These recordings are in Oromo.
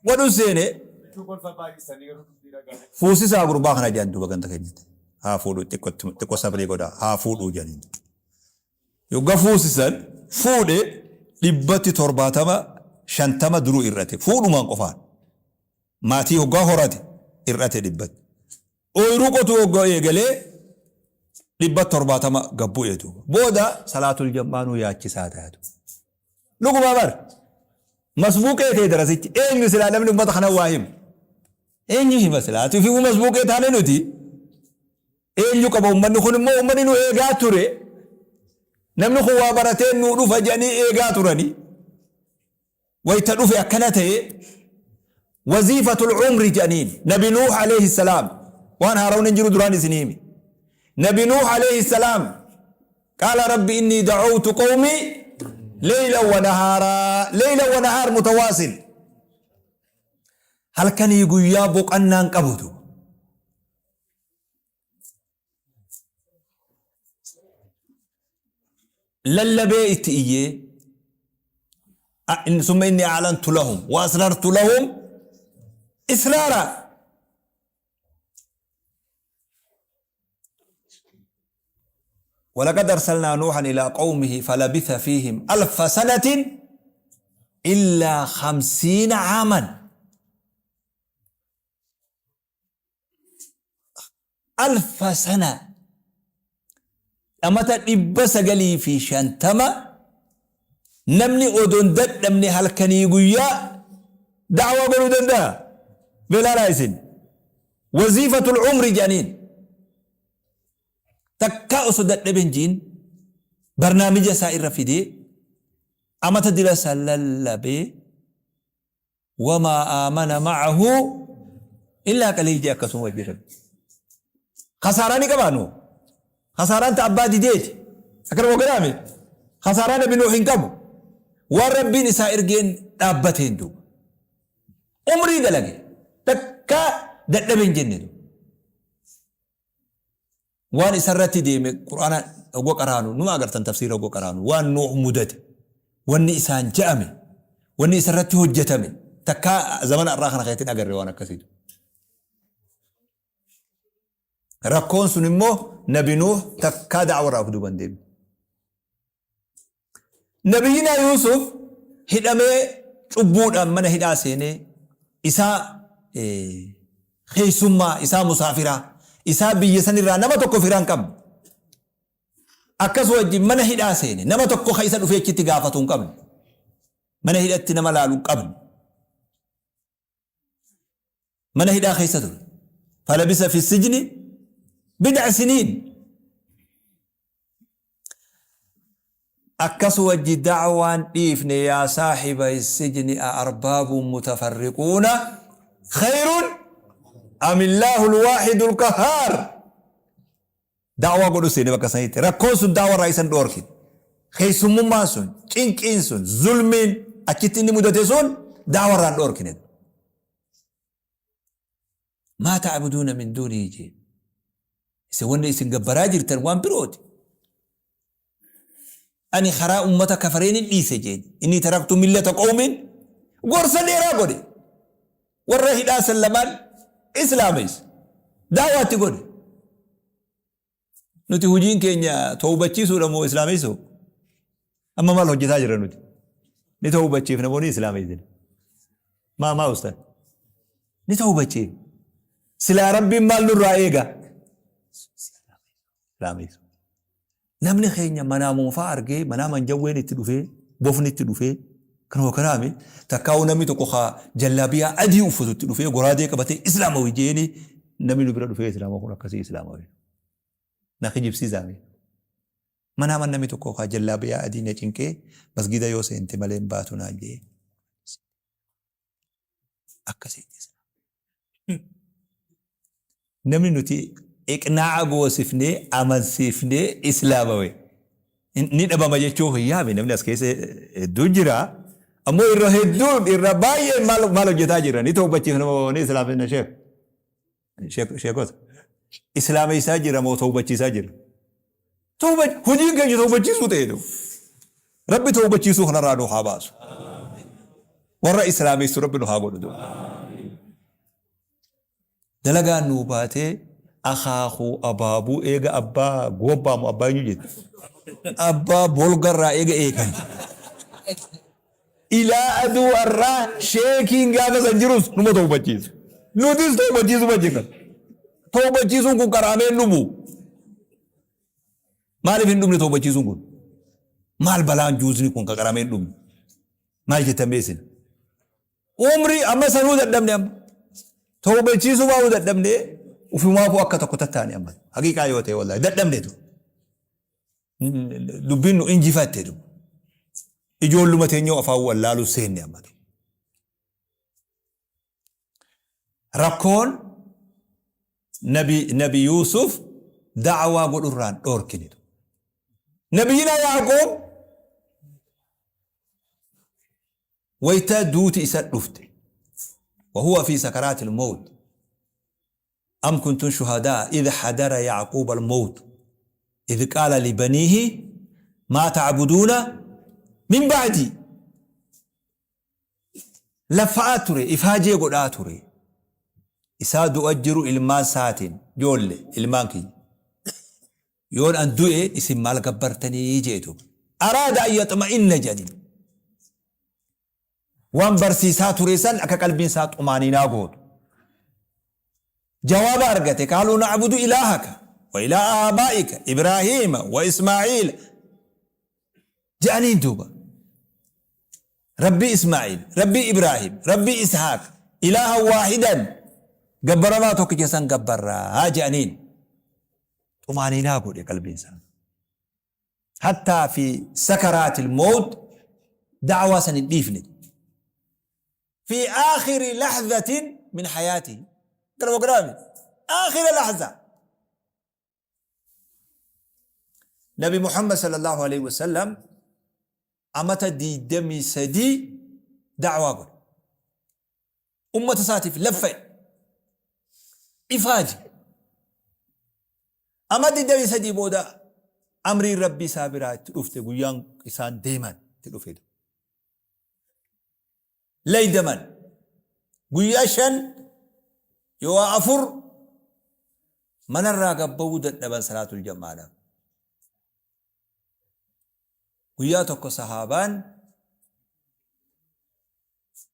Godhu seene fuusisaa gurbaa kana jedhan duuba ganda keenyatti. Haa fuudhu xiqqo sabrii godhaa haa fuudhuu jedhaniin. Yogga fuusisan fuudhe 170 50 duruu irrate fuudhumaan qofaan. Maatii hoggaa horate irrate dhibbatti. Ooyruu qotuu hoggaa eegalee 170 gad bu'e duuba. Booda salaatul jam'aanuu yaachisaa taatu. Dhugumaa bar. Masbuuqee ta'e darasichi. Eenyu silaa namni ummata kana waa himu? Eenyu hima silaa? Ati ofii masbuuqee taane nuti. Eenyu qaba ummanni kun immoo ummanni nu eegaa ture. Namni kun waa baratee nuu dhufa jedhanii eegaa turani. Wayta dhufe akkana ta'e waziifatul umri jedhaniin. Nabi Nuuh alayhi salaam waan haarawni hin jiru duraan isin himi. Nabi Nuuh alayhi salaam qaala rabbi innii da'awtu qawmii leylan wa nahaaraa leylan wa nahaar mutawaasil halkanii guyyaa boqannaan qabutu. Lallabee itti iyyee summa inni a'lantu lahum wa asrartu lahum israara. ولقد أرسلنا نوحا إلى قومه فلبث فيهم ألف سنة إلا 50 عاما. Alfa sana amata 950 namni odon dadhabne halkanii guyyaa da'waa godhuu danda'a. Mee ilaalaa isin. Waziifatul umri jedhaniin. Takkaa osoo dadhabe hin ji'in barnaamija isaa irra fidee amata dila san lallabee Wamaa aamana ma'ahu illaa qaliil jee akkasuma wajji rabbi. Khasaaraa ni qabaa Nuuh? Khasaaraan ta abbaa dideeti. Akkana moo gadaame? Khasaaraa nabi Nuuh hin qabu. Waan rabbiin isaa ergeen dhaabbateen duuba. Umrii dalage. Takkaa dadhabe hin jenne duuba. Waan isarratti deeme Qur'aana hogga qaraanu numa agartan tafsiira hogga qaraanu waan Nuuh mudate wanni isaan ja'ame wanni isarratti hojjatame takkaa zamana arraa kana keessatti hin agarre waan akkasiitu. Rakkoon sun immoo nabi Nuuh takkaa da'warraa of duuba hin deemne. Nabiyyinaa Yuusuf hidhamee cubbuudhaan mana hidhaa seenee isaa keessummaa isaa musaafiraa isaa biyya sanirraa nama tokko firaa hin qabne akkas wajjin mana hidhaa seene nama tokko ka isa dhufee achitti gaafatu hin qabne mana hidhatti nama laalu hin qabne mana hidhaa keessa ture. Falabisa fi sijni bid'a siniin. Akkas wajji da'waan dhiifne yaa saahiba sijni a arbaabun mutafarriquuna khayrun amillaahu alwaahidu alqahhaar. Da'waa godhu seene bakka sanitti. Rakkoon sun da'waa irraa isa hin dhoorkine. Keessummummaan sun, cinqiin sun, zulmiin achitti inni mudate sun da'waa irraa hin dhoorkine. Maa ta'buduuna min duunihi jee. Isin wanni isin gabbaraa jirtan waan birooti. Ani karaa ummata kafareen hin dhiise jeen. Inni taraktu millata qawmin gorsa dheeraa godhe. Warra hidhaa san lamaan islaameesse. Da'waa itti godhe. Nuti hojiin keenya tawbachiisuudha moo islaameessuu? Amma maal hojjetaa jirra nuti? Ni tawbachiifna moo ni islaameessina? Maa maa ustaz? Ni tawbachiifna. Silaa Rabbiin maal nurraa eega? Islaameessuu. Namni keenya manaa moofaa argee manaa manjawween itti dhufee bofni itti dhufee kanuma kanaami takkaa'uu namni tokko kaa jallaabiyaa adii uffatu itti dhufee goraadee qabatee islaamawi jeeni namni nu bira dhufee islaama kun akkasii islaamawi na kijibsiisaa mee manaa namni tokko kaa jallaabiyaa adii na cinqee masgida yoo seente malee hin baatu naan jee akkasitti namni nuti iqnaa'a goosifnee amansiifnee islaamawe ni dhabama jechuuf hin yaame namni as keessa hedduu jira. Ammoo irra hedduun irra baay'een maal maal hojjetaa jira ni tawbachiifna moo ni islaamina sheek sheekota islaameessaa jira moo tawbachiisaa jira. Tawba hojiin keenya tawbachiisuu ta'e. Rabbi tawbachiisuu kanarraa nu haa baasu. Warra islaamessu Rabbi nu haa godhu duuba. Dalagaan nuu baatee akaakuu abaabuu eega abbaa goobbaa moo abbaa eenyu jette? Abbaa bolgarraa eega eegan. Ilaa aduu arraa sheekiin gaafa san jirus numa tawbachiisa. Nutis tawbachiisuma jirra. Tawbachiisuun kun qaraamee hin dhumu. Maaliif hin dhumne tawbachiisuun kun? Maal balaan juuzni kun ka qaramee hin dhumne? Maal jettan mee isin? Umrii amma sanuu dadhabne amma. Tawbachiisuu baa'uu dadhabne ufumaafuu akka tokko tattaane amma. Haqiiqaa yoo ta'e wallaahi dadhabne tu. Dubbiin nu injifatte tu. Ijoolluma teenyoo afaan wallaaluu seenne amma tu. Rakkoon nabi nabi Yuusuf da'awaa godhurraan dhoorkine. Nabiyyina Yaaqoob wayta duuti isa dhufte wahuwa fi sakaraatil mawt am kuntum shuhadaa idh hadara yacquuba almawt idh qaala libaniihi maa tacbuduuna min bacdii. Laffa'aa ture, ifaajee godhaa ture. Isaa du'a jiru ilmaan isaatiin, joolle, ilmaan kiyya. Yoon an du'e isin maal gabbartanii jee duuba. Araada an yaxma'inna jedhaniin. Waan barsiisaa ture san akka qalbiin isaa xumaaniinaa gootu. Jawaaba argate, qaaluu na'budu ilaahaka wa ilaaha aabaa'ika Ibraahiima wa Ismaa'iila je'aniin duuba. Rabbii Ismaa'iil, Rabbii Ibraahiim, Rabbii Ishaaq, ilaahan waahidan gabbaramaa tokkicha san gabbarraa je'aniin. Xumaaniinaa godhe qalbiin isaa. Hattaa fi sakaraatil mawt da'waa san hin dhiifne. Fi aakhiri lahzatin min hayaatihi. Gara wagaraami. Aakhira lahza. Nabi Muhammad sallallahu alaihi wasallam amata 23 da'waa godhe. Ummata isaatiif laffa'e. Ifaaje. Ama 23 booda amriin Rabbii isaa biraa itti dhufte, guyyaan isaan deeman itti dhufe. Laydaman guyyaa 5 yoo 4 manarraa gabba'uu dadhaban salaatul jamaadhaaf. Guyyaa tokko sahaabaan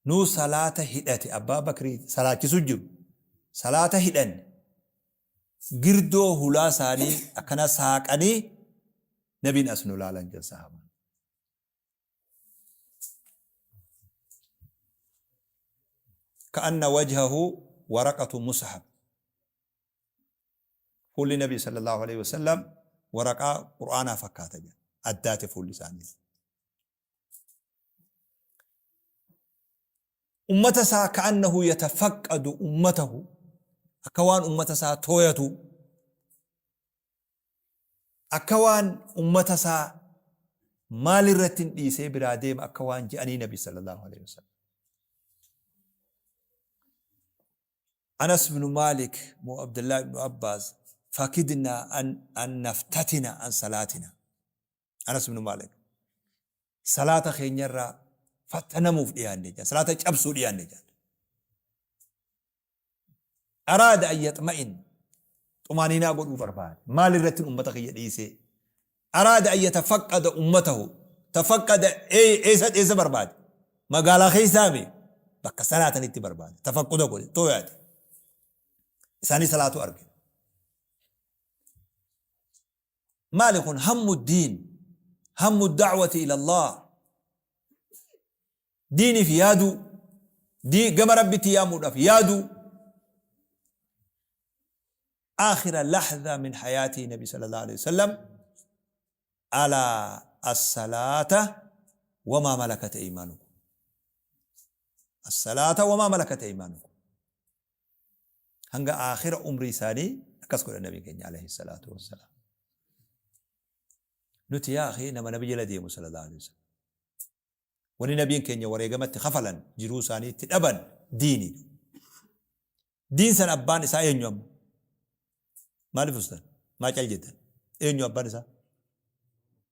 nuu salaata hidhate, Abbaa Bakrii salaachisu jiru. Salaata hidhanne girdoo hulaa isaanii akkana saaqanii nabiin as nu laalan jedhan sahaabaan. Ka'anna wajhahu waraqatu mushaf. Fuulli Nabii sallallahu alaihi wasallam waraqaa Qur'aanaa fakkaata jedha. Addaate fuulli isaanii. Ummata isaa ka'annahu yatafaqqadu ummatahu, akka waan ummata isaa tooyatu, akka waan ummata isaa maal irratti hin dhiisee biraa deema akka waan je'anii Nabi sallallahu alaihi wasallam. Anas ibn Malik moo Abdullah ibn Abbas fakidna an naftatina an salaatina. Anas ibn Malik salaata keenyarraa fattanamuuf dhiyaanne jedhan, salaata cabsuu dhiyaanne jedhan. Araada an yaxma'in, xumaaniinaa godhuu barbaade. Maal irrattin ummata kiyya dhiisee? Araada an yatafaqqada ummatahu. Tafaqqada eessa eessa barbaade? Magaalaa keessaa mi? Bakka salaatanitti barbaade. Tafaqquda godhe, tooyaate. Isaanii salaatu arge. Maali kun? Hammu diin, hammu da'wati ila Allah. Diiniif yaaduu, gama Rabbitti yaamuudhaaf yaaduu. Aakhira lahza min hayaatii Nabi sallallahu alaihi wasallam alaa as-salaata wamaa malakat aymaanukum. As-salaata wamaa malakat aymaanukum. Hanga aakhira umrii isaanii akkas godhan Nabiin keenya alayhi salaatu wassalaam. Nuti yaa akhii nama nabi jala deemu sallallahu alaihi wasallam. Wani nabiin keenya wareegama itti kafalan, jiruu isaanii itti dhaban diini. Diin san abbaan isaa eenyu amma? Maaliif ustan? Maa cal jettan? Eenyu abbaan isaa?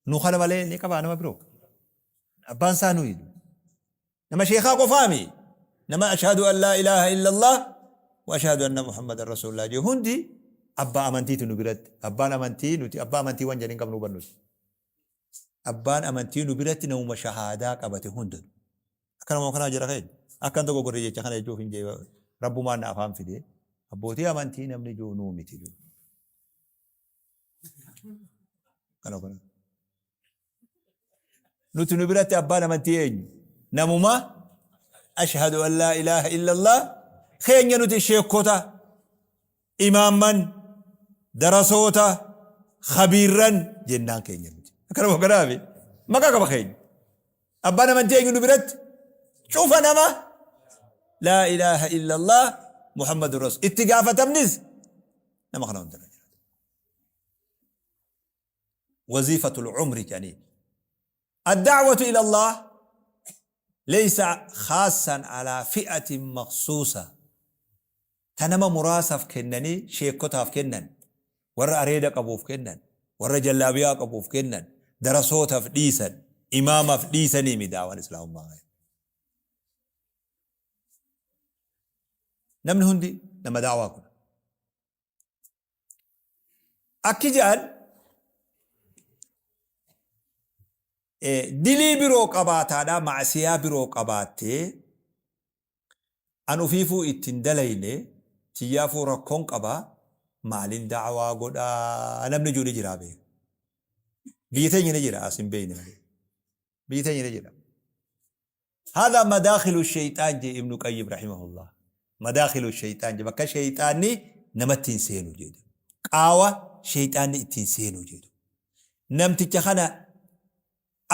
Nu kana malee ni qabaa nama biroo? Abbaan isaa nuyi. Nama sheekaa qofaami. Nama ashhadu an laa ilaaha illallah wa ashhadu anna Muhammadan rasuulullah jedhu hundi abbaa amantiiti nu biratti. Abbaan amantii nuti abbaa amantii waan jedhin qabnu hubannuti. Abbaan amantii nu biratti namuma shahaadaa qabate hunda. Akka nama kanaa jira keenya. Akkan tokko godhe jecha kana jechuuf hin jee rabbumaan na afaan fide. Abbootii amantii namni jiru nuu miti. Kana kana. Nuti nu biratti abbaan amantii eenyu? Namuma ashhadu an laa ilaaha illallah keenya nuti sheekota, imaamman, darasoota, khabiirran jennaan keenya nuti. Akkanuma kanaafi maqaa qaba keenya. Abbaan amantii eenyu nu biratti? Cufa nama laa ilaaha illallah Muhammadur Rasul. Itti gaafatamnis nama kana hundarra jira. Waziifatul umri jedhanii. Ad-da'watu ila Allah laysa khaasan ala fi'atin makhsuusa. Ta nama muraasaaf kennanii sheekkotaaf kennan, warra areeda qabuuf kennan, warra jallaabiyaa qabuuf kennan, darasootaaf dhiisan, imaamaaf dhiisanii mi da'waan islaamummaa. Namni hundi nama da'waa kun. Akki jedhan dilii biroo qabaataadhaa ma'asiyaa biroo qabaattee an ufiifuu itti hin dalayne tiyyaafuu rakkoon qaba maalin da'waa godhaa namni jiru ni jiraa beeka. Biyya teenya ni jira as hin beekne malee. Biyya teenya ni jira. Haadha madaakhilu shayxaan jee Ibnu Qayyim rahimahullah. Madaakhilu shayxaan jee bakka shayxaanni namatti hin seenu jedhu. Qaawa shayxaanni ittiin seenu jedhu. Namticha kana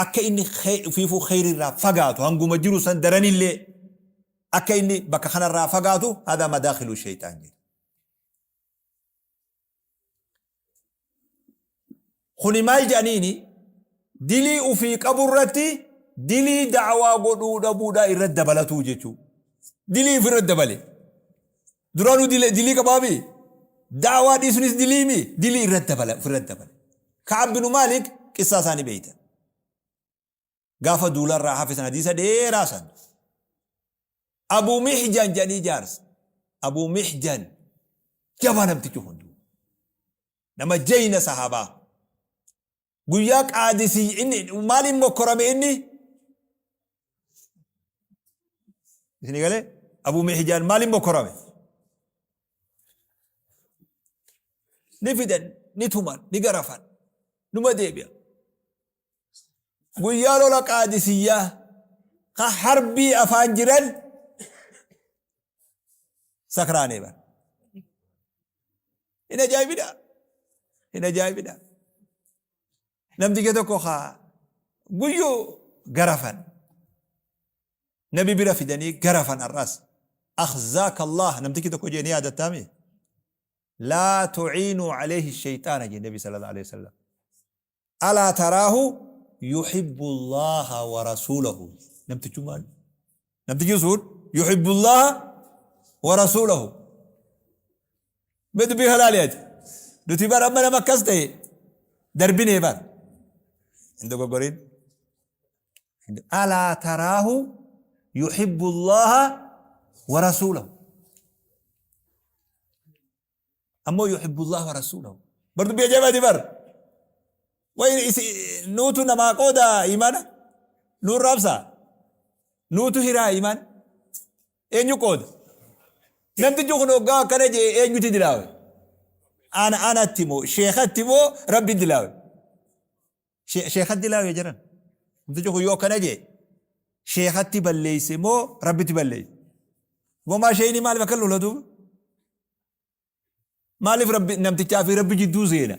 akka inni ufiifuu kheyrirraa fagaatu hanguma jiru san daranillee akka inni bakka kanarraa fagaatu haadha madaakhilu shayxaan jedhu. Kuni maal jedhaniini dilii ufii qabu irratti dilii da'awaa godhuu dhabuudhaa irratti dabalatuu jechuu. Dilii ofirratti dabale. Duraanuu dilii qabaami. Da'awaa dhiisunis diliimi dilii irratti dabala ofirratti dabale. Ka'ab binu Maalik qissaa isaanii beeytan. Gaafa duularraa hafe san hadiisa dheeraa san. Abuu Mihjan jedhanii jaarsa. Abuu Mihjan jabaa namtichi kun. Nama jayna sahaabaa. Guyyaa qaadisii inni maaliin mokkorame inni? Isin galee Abuu Mihjan maaliin mokkorame? Ni fidan, ni tuman, ni garafan, numa deebi'a. Guyyaa lola Qaadisiyyaa ka harbii afaan jiran sakraanee bar. Hin ajaa'ibidha. Hin ajaa'ibidha. Namticha tokko ka guyyuu garafan. Nabi bira fidanii garafan har'as. Akhzaaka Allah namtichi tokko jee ni yaadattaami. Laa tuciinuu alayhi shayxaana jee Nabi sallallahu alayhi wasallam. Alaa taraahu yuhibbu Allaaha wa rasuulahu. Namtichummaan namtichi sun yuhibbu Allaaha wa rasuulahu. Mee dubbii halaali ati. Nuti bar amma nama akkas ta'e darbinee bar. Hin dogoggorin. Alaa taraahu yuhibbu Allaaha wa rasuulahu. Ammoo yuhibbu Allaha wa rasuulahu. Bar dubbii ajaa'ibaati bar. Wayi isi nuutu namaa qooda imaana. Nuun raabsaa. Nuutu hiraa imaana. Eenyu qooda? Namtichi kun hoggaa akkana jee eenyuti dilaawe? Ana anatti moo sheekatti moo rabbi dilaawe? Sheekatti dilaawe jedhan. Namtichi kun yoo akkana jee sheekatti balleeyse moo rabbitti balleeyse? Gomaa sheeyni maaliif akka lola duuba? Maaliif rabbi namtichaa fi rabbi jidduu seena?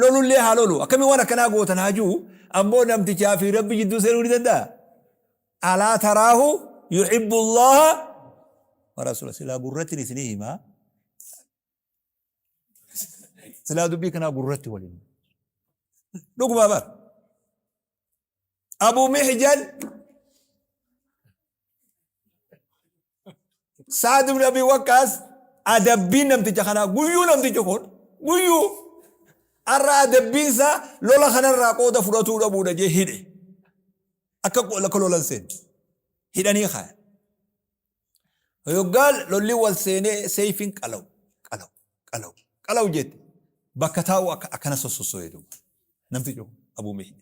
Lolullee haa lolu. Akkamiin waan akkanaa gootan haa jiru. Ammoo namtichaa fi rabbi jidduu seenuu ni danda'a? Alaa taraahu yuhibbu Allaha wa rasuula. Silaa gurratti isinii himaa. Silaa dubbii kanaa gurratti waliin. Dhugumaa bara. Abu Mihjan Sa'ad ibn Abi Waqqaas adabbiin namticha kanaa guyyuu namtichi kun guyyuu har'a adabbiin isaa lola kanarraa qooda fudhatuu dhabuudha jee hidhe. Akka akka lolan seenne. Hidhanii kaayan. Yoggaa lolli wal seenee seeyfiin qalaw qalaw qalaw qalaw jette bakka taa'u akka akkana sossosso'e duuba. Namtichi kun Abuu Mihjan.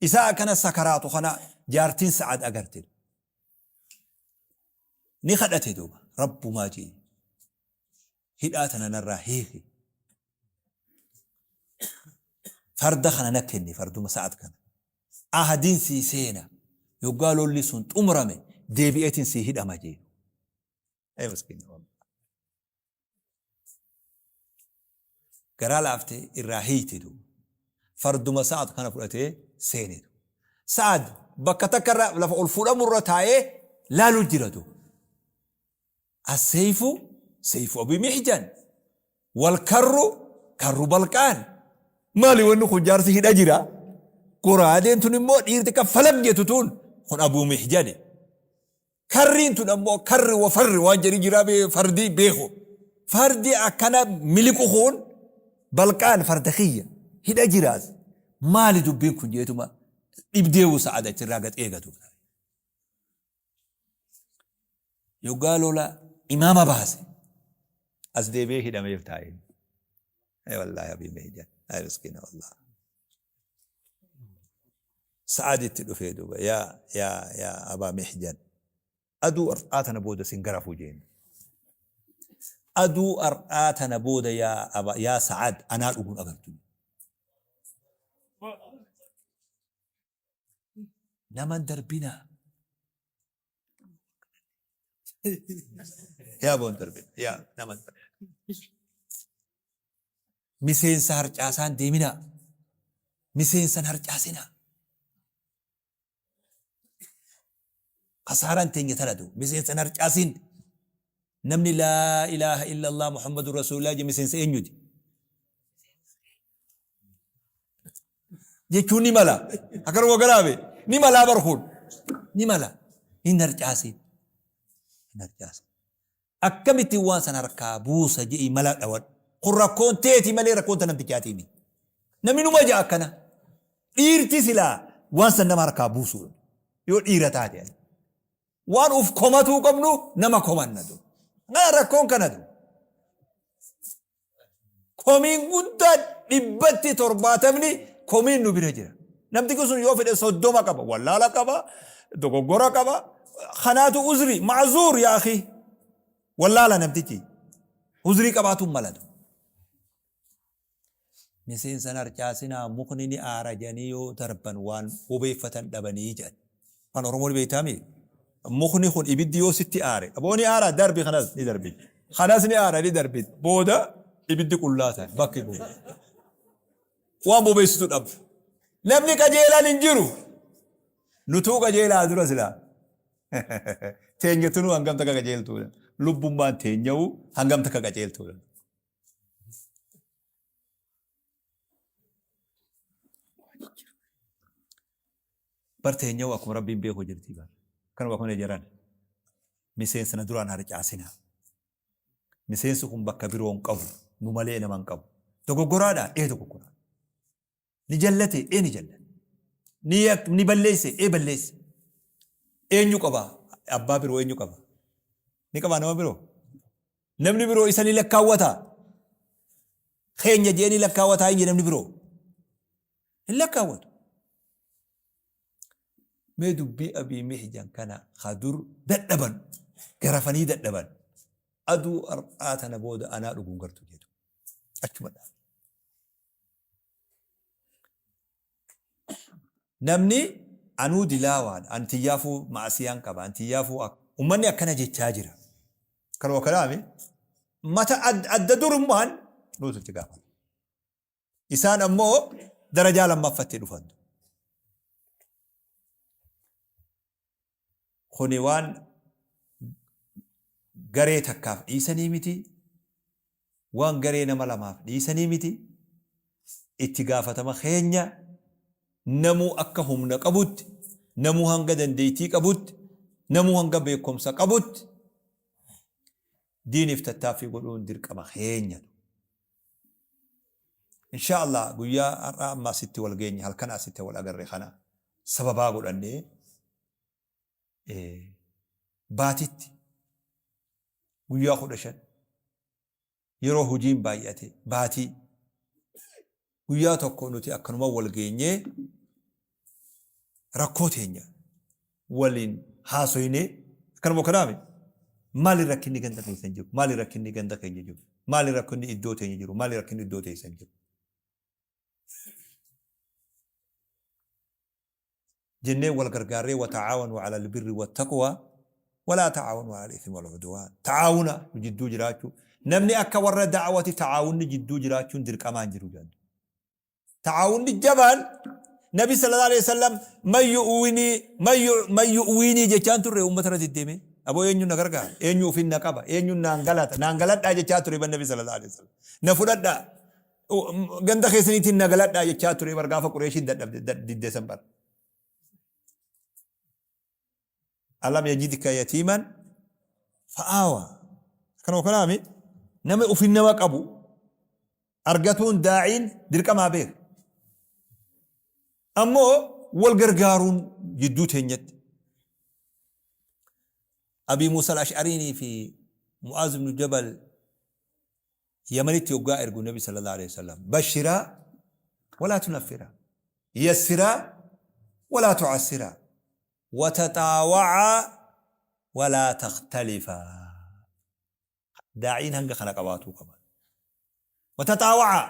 Isaa akkana sakaraatu kana jaartiin Sa'ad agarte. Ni kadhate duuba Rabbumaa jee hidhaa tana narraa hiiki. Farda kana na kenni farduma Sa'ad kana. Ahdiin sii seena yoggaa lolli sun xumurame deebi'eetiin sii hidhama jee. Ee miskiina wallah. Garaa laaftee irraa hiiyte duuba. Farduma Sa'ad kana fudhatee seene duuba. Sa'ad bakka takka irra lafa ol fuudhamu irra taa'ee laalu jira duuba. As-sayfu sayfu Abi Mihjan wal karru karru Balqaan. Maali wanni kun jaarsi hidha jira. Goraadeen tun immoo dhiirti akka falaq jettu tun kun Abu Mihjani. Karriin tun ammoo karri wa farri waan jedhi jiraa bee fardi beeku. Fardi akkana miliqu kun Balqaan farda kiyya hidha jiraas. Maali dubbiin kun jeetuma dhibdeewu Sa'ad achirraa gad eegatu. Yoggaa lola imaama baase as deebi'ee hidhameef taa'e. Ee wallaahi abii meejan. Ay miskiina wallaahi. Sa'aaditti dhufee duuba yaa yaa yaa abaa mihjan aduu ar'aa tana booda sin garafuu jeen. Aduu ar'aa tana booda yaa aba yaa Sa'aad anaa dhuguun agartu. Naman darbinaa. Yaa boon darbina. Yaa naman darbina. Miseensa harcaasaan deeminaa. Miseensan harcaasinaa. Kasaaraan teenya tana du. Miseensan harcaasin. Namni laa ilaaha illallah Muhammadu Rasuulillah jedhe miseensa eenyuti? Jechuun ni mala. Akkanuma garaabe ni malaa bar kun. Ni mala. Hin harcaasin. Hin harcaasin. Akkamittiin waan san harkaa buusa je'ii mala dhawadhu. Kun rakkoon teeti malee rakkoon ta namtichaatii miti. Namni numa ja'a akkana. Dhiirti silaa waan san nama harkaa buusu. Yoo dhiira taate. Waan uf komatuu qabnu nama komanna du. Kana rakkoon kana du. Komiin guddaan 70% komiin nu bira jira. Namtichi sun yoo fedhe 30 qaba, wallaala qaba, dogoggora qaba. Kanaatu uzri, ma'zuur yaa akhi. Wallaala namtichi. Uzrii qabaatuun malatu. Miseensa hin harcaasinaa mukni ni aara jedhanii yoo darban waan bobeeffatan dhabanii jedhan. Afaan Oromoo ni beektaami? Mukni kun ibiddi yoo sitti aare aboo ni aara darbi kanas ni darbi. Kanas ni aara ni darbi. Booda ibiddi qullaa ta'e bakki kun. Waan bobeessitu dhabdu. Namni qajeelaan hin jiru. Nutuu qajeelaa dura silaa. Teenyatunuu hangam takka qajeeltuudha. Lubbummaan teenya'uu hangam takka qajeeltuudha. Bar teenya'u akkuma Rabbiin beeku jirti bar. Kanuma akkuma jedhan miseensa na duraan harcaasina. Miseensi kun bakka biroo hin qabu nu malee nama hin qabu. Dogoggoraadha ee dogoggoraa. Ni jallate ee ni jallate. Ni yak ni balleesse ee balleesse. Eenyu qaba? Abbaa biroo eenyu qaba? Ni qabaa nama biroo? Namni biroo isa ni lakkaawwataa? Keenya jee ni lakkaawwataa hin namni biroo? Hin lakkaawwatu. Mee dubbii Abii Mihjan kana ka dur dadhaban garafanii dadhaban aduu har'aa tana booda anaa dhuguun gartu jedhu. Achuma dhaabe. Namni anuu dilaawaadha, an tiyyaafuu ma'asiyaan qaba, an tiyyaafuu ak. Ummanni akkana jechaa jira. Kanuma kanaami mata adda durummaan nuutu itti gaafata. Isaan ammoo darajaa lammaffatti dhufan. Kuni waan garee takkaaf dhiisanii miti, waan garee nama lamaaf dhiisanii miti. Itti gaafatama keenya namuu akka humna qabutti, namuu hanga dandeettii qabutti, namuu hanga beekumsa qabutti diiniif tattaaffii godhuun dirqama keenya. Inshaa Allah guyyaa har'aa amma asitti wal geenye halkan asitti wal agarre kana sababaa godhannee Baatitti guyyaa 15 yeroo hojiin baay'ate baatii guyyaa tokko nuti akkanuma wal geenyee rakkoo teenya waliin haasoynee akkanuma kanaami maali rakkinni ganda keessan jiru maali rakkinni ganda keenya jiru maali rakkinni iddoo teenya jiru maali rakkinni iddoo teessan jiru jennee wal gargaarree wata'aawanuu alal birri wattaqwaa walaa ta'aawanuu alal ithmi wal udwaan ta'aawuna nu jidduu jiraachuu namni akka warra da'awati ta'aawunni jidduu jiraachuun dirqamaa hin jiru jedhan ta'aawunni jabaan nabi sallallahu alaihi wasallam man yu'winii man yu'winii jechaan turre uummata irra deddeemee aboo eenyu na gargaara eenyu ofin na qaba eenyu naan galata naan galadhaa jechaa ture ban nabi sallallahu alaihi wasallam na fudhadhaa Ganda keessaniitiin na galadhaa jechaa ture bar gaafa Qureeshiin dadhabde didde san bar. Alam yajidka yatiiman fa'aawa. Kanuma kanaami nama ofin nama qabu argatuun daa'iin dirqamaa beeka. Ammoo wal gargaaruun jidduu teenyatti. Abii Muusa al-Ash'ariinii fi Mu'aaz ibn Jabal Yamanitti yoggaa ergu Nabi sallallahu alaihi wasallam bashiraa walaa tunaffiraa yassiraa walaa tu'assiraa wataxaawa'aa walaa takhtalifaa daa'iin hanga kana qabaatuu qaba wataxaawa'aa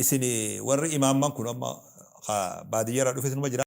isin warri imaamman kun amma baadiyyaarraa dhufe sinuma jira.